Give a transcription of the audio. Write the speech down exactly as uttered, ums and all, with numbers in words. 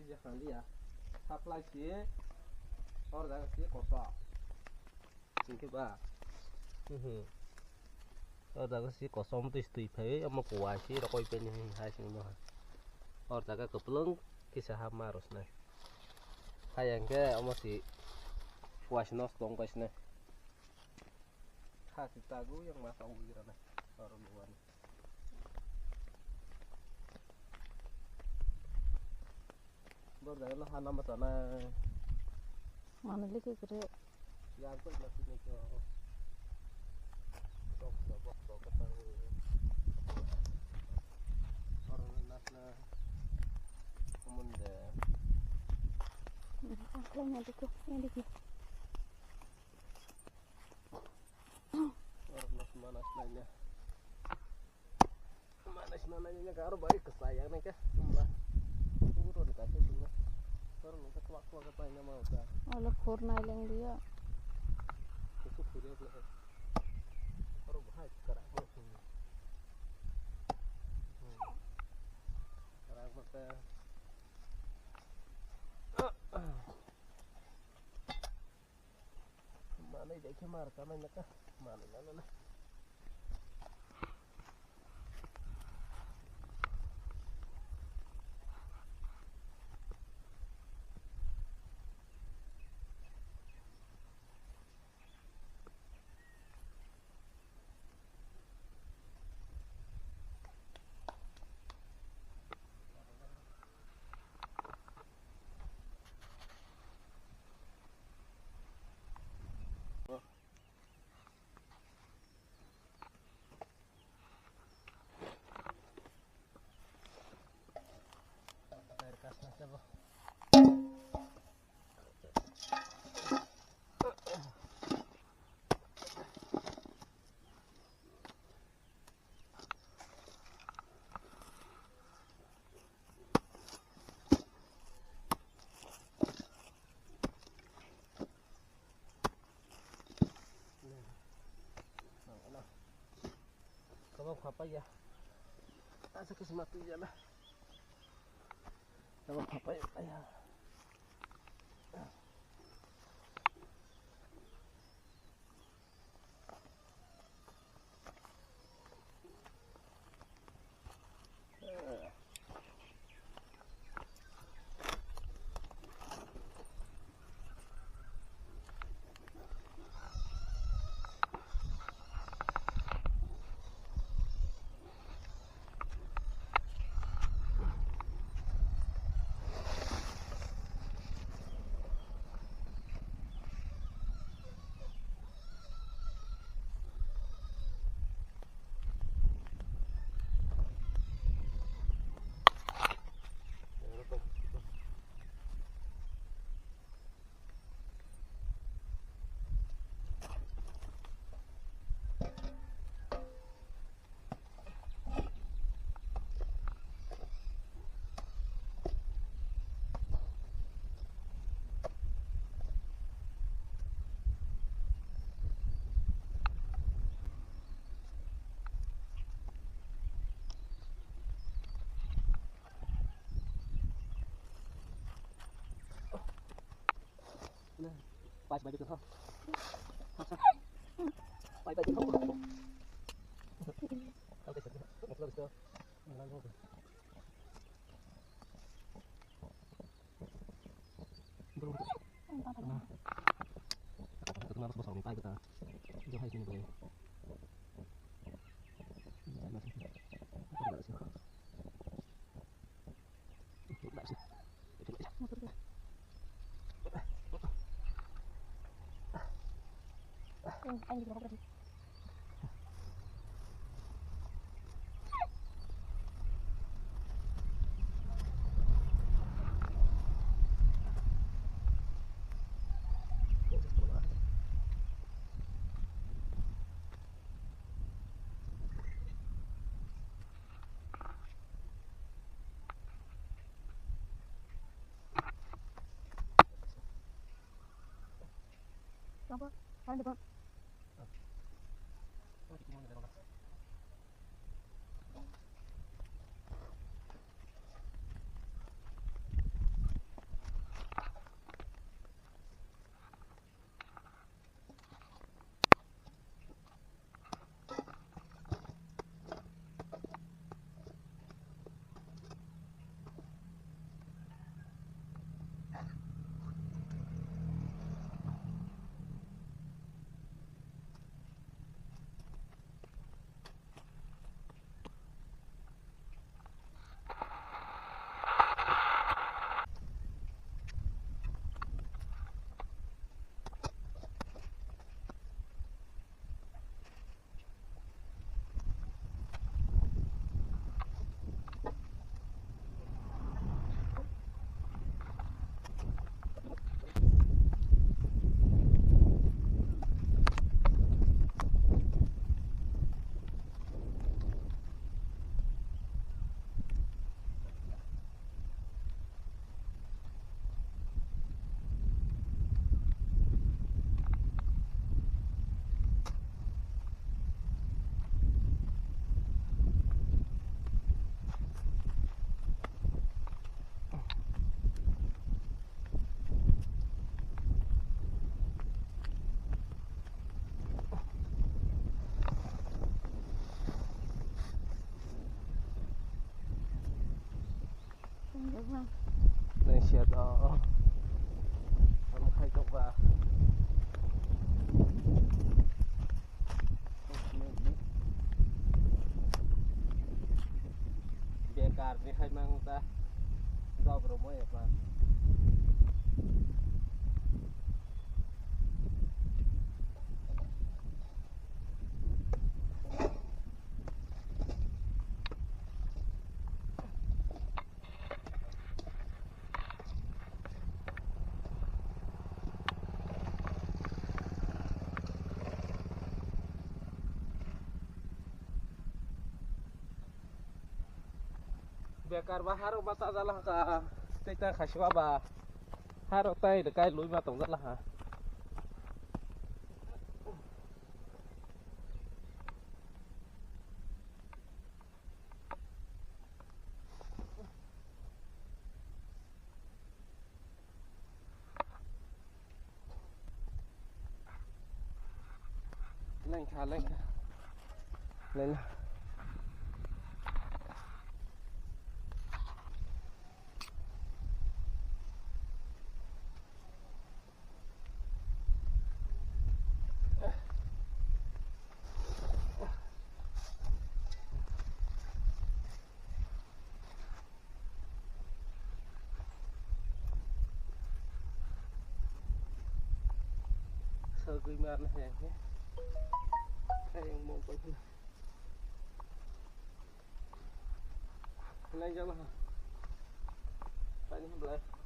Yakhang liya. Supply si or jaga si koso. Singkhe ba. Mhm. O jaga si kosom twi twi phai, omo kuwa si rokoi peni hai sing no. O jaga kwplwng kisa ha ma rosnai. Hai ang khe omo si kuwa si nos tong kai sinai. Ha si tagu yang ma tong gira na. Oro luan. Bor jaga no ha nama sana. Mana liki kere. Yang ko na sini ko. Sok sok sok sok ko taru. Orang nas na. Amun de. Aku yang dikit, yang dikit. Orang nas mana aslinya. Mana sih mana ini karo baik kesayang nih kah? Mbah. Turun kasih dulu. Turun ke tuak tuak apa ini mau ta. Ala khor nai leng dia. Itu khuri apa? Karo bahai kerak mau. Kerak mata. Manui dai khe mar kanai na ka. Manui na na na. Kabo khapai ya. Asa kismat tu jana. Kabo khapai ya. Pas baju tu, ha. Pas baju tu. Nang siya to. Ang khai tok ba. Bekar ni khai mang ta. Job ro mo ya pa. Bekar ba harok ba ta jala ka, tei ta khasiba ba harok tai kai lui ba tong jala ha. Lengkha, lengkha. Lengkha. Sagwi marna hayang khe. Hayang mobile. Nai jalo ha. Tani hemlai.